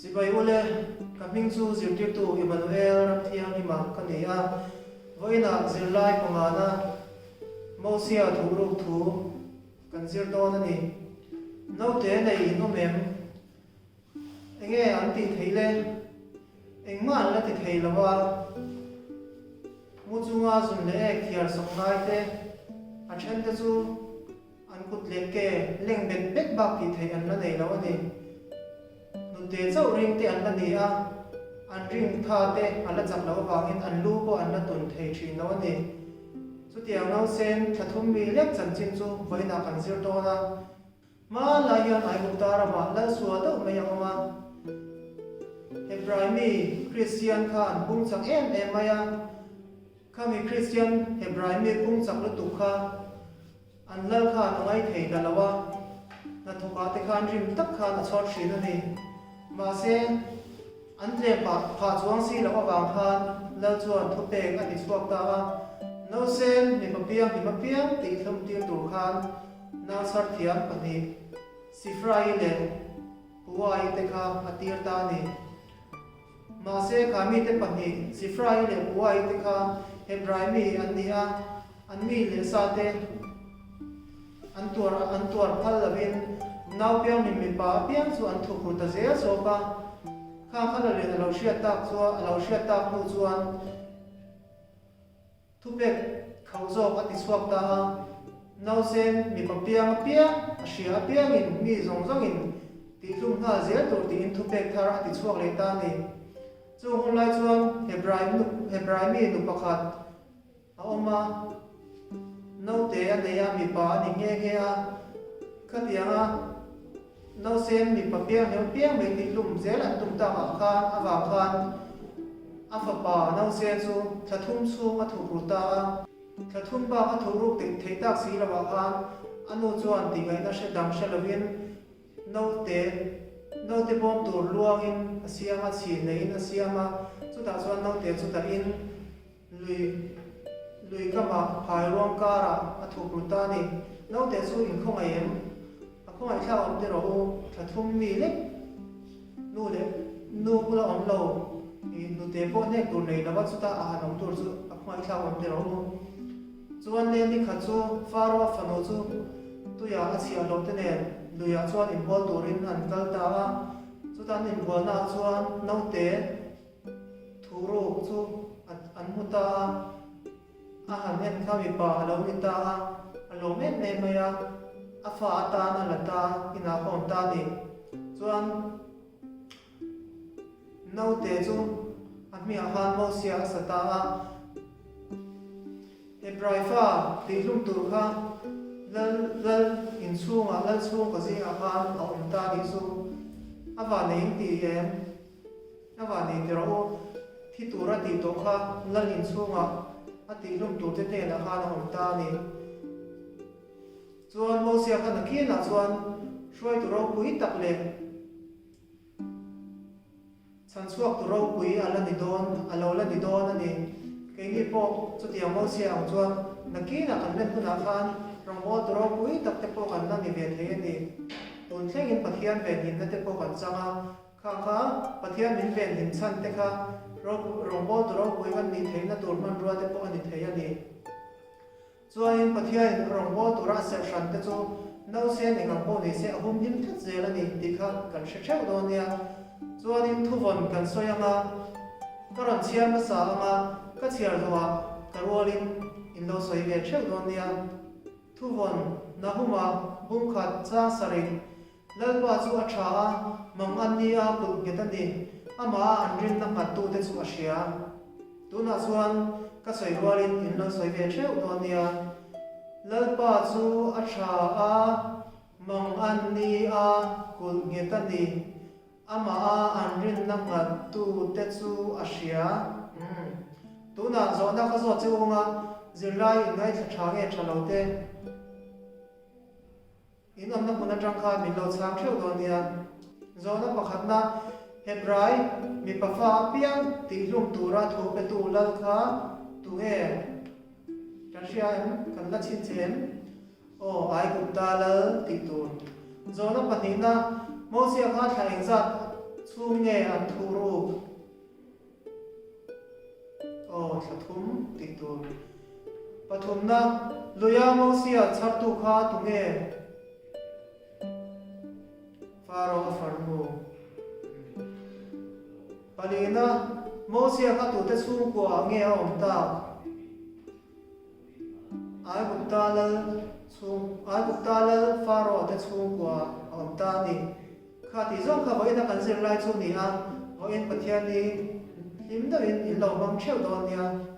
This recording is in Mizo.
Chibai ule, ka hming chu zirtirtu Emmanuel Ramthianghlima ka ni a, vawiinah zirlai pangana Mosia thuhruk thu kan zir dawn a ni. Naute nei in awm em? Enge an tih theih le? Engmah an la ti thei lo a, mu chunga zun leh ek thiar sak ngai te, a then te chu an kut leh ke leng bet bet bak tih theih an la nei lo a ni. Hnute chauh ring te an la ni a, an ring tha te a la chak loh avangin an lu pawh an la tun thei thin lo a ni. Chutiang nausen thla thum mi lek chanchin chu vawiinah kan zir dawn a. Hmanlai hian Aigupta ramah lal sual deuh mai a awm a. Hebrai mi Kristian kha an pung chak em em mai a. Khami Kristian Hebrai mi pung chak lutuk kha an lal khan a ngai thei ta lo a, hnathawkah te khan rim tak khan a chhawr thin a ni. Mahse, an tlem pah phah chuang si loh avang khan lal chuan thupek a ti chhuak ta a, Nausen mipa piang hlim apiang tih hlawm tir tur khan Nausar thiam pahnih, Sifrai leh Puai te kha a tir ta a ni. Mahse, kha mite pahnih, Sifrai leh Puai te kha Hebrai mi an ni a, an mi leh sa te an tuar an tuar phal lovin nau piang mipa apiang chu an thuk ru ta zel zawk a. Kha kha la len a lo hriat tak chuan a lo hriat tak hnu chuan, Thupek khauh zawk a ti chhuak ta a, Nausen mipa piang apiang, a hria apiangin mi zawng zawngin tihhlum nghal zel tur tiin thupek thar a ti chhuak leh ta a ni. Chung hun lai chuan Hebrai Hebrai mi nu pakhat a awm a, naute a nei a, mipa a ni nghe nghe a, khatianga Nausen mipa piang hleuh piang mai tihhlum zel an tum takah khan avang khan a fapa nausen chu thla thum chhung a thuk ru ta a. Thla thum bak a thuk ruk theih tak si lovah khan a nu chuan tih ngaihna hre dang hre lovin naute naute bawm tur luangin a siam a, chhin neiin a siam a, chutah chuan naute chu dahin Lui lui kamah phai ruang karah a thuk ru ta a ni. Naute chu in khawngaih em? A khawngaih thlak awm te rawh u, thla thum mi lek nu leh nu bula awm lo i nute pawh hnek tur nei lova chuta a han awm tur chu a khawngaih thlak awm te rawh u. Chuan le nikhat chu Faro fanu chu tuiah a chhiah loh te nen luiah chuan inbual turin an kal ta a, chuta an inbualnaah chuan naute Thu ruk chu an hmu ta a, a han en kha mipa a lo ni ta a, a lawm em em mai a, a fa atan a la ta, inah ka awm ta a ni. Chuan naute chu a hmingah khan Mosia a sa ta a, Hebrai fa tihhlum tur kha lal lal inchhungah lal chhungkaw zingah khan a awm ta a nih chu, a vanei in ti em? A va nei ti rawh u, thi tur a tih tawh kha lal inchhungah a tihhlum turte hnenah khan a awm ta a ni. Chuan Mosia kha nakinah chuan hruaitu ropui tak leh chhanchhuaktu ropui a la ni dawn, a lo la ni dawn a ni. Keini pawh chutiang Mosia ang chuan nakinah kan len hunah khan rawngbawltu ropui tak te pawh kan la ni ve thei a ni. Tun thlengin Pathian venhimna te pawh kan chang a, Kha kha Pathian min venhim chhan te kha rawngbawltu ropui kan nih theihna tur hmanrua te pawh a ni thei a ni. Chuanin Pathianin a rawngbawltu tura a serh hran te chu nausen eng ang pawh ni se a humhim tlat zel a ni tih kha kan hre theuh dawn nia. Chuanin thuvawn kan sawi anga ka rawn chhiar hmasa anga ka chhiar zawhah ka rualin in lo sawi ve theuh dawn nia. Thuvawn Nahuma bungkhat chang sarih Lalpa chu a tha a, mang an ni a, kulh nghet a ni. Amah a an rinna nghattute chu a hria. Tunah chuan ka sawi rualin in lo sawi ve theuh dawn nia. Lalpa chu a tha a, mang an ni a, kulh nghet a ni. Amah a an rinna nghattute chu a hria. Umm. Tunah zawhna ka zawt che ung a, zirlai in ngaithla tha nge tha lo te? In awmna hmun atang khan min lo chhang theuh dawn nia. Zawhna pakhatna, Hebrai mipa fa apiang tihhlum tura thu petu lal kha tunge? Kan hria em? Kan la chhin che em? Aw, Aigupta lal tih tur. Zawhna pahnihna, Mosia kha thla engzat chhung nge an thuhruk? Aw, thla thum tih tur. Pathumna, Luia Mosia chhartu kha tunge? Faro a farnu. Palina, Mosia kha tute chhungkua ah nge a awm tak? Aigupta lal chhung, Aigupta lal Faro te chhungkua a awm ta a ni. Kha tih zawng kha vawiin a kan zir lai chu ni a, vawiin Pathian hi hlim deuhin in lo hmang theuh dawn nia.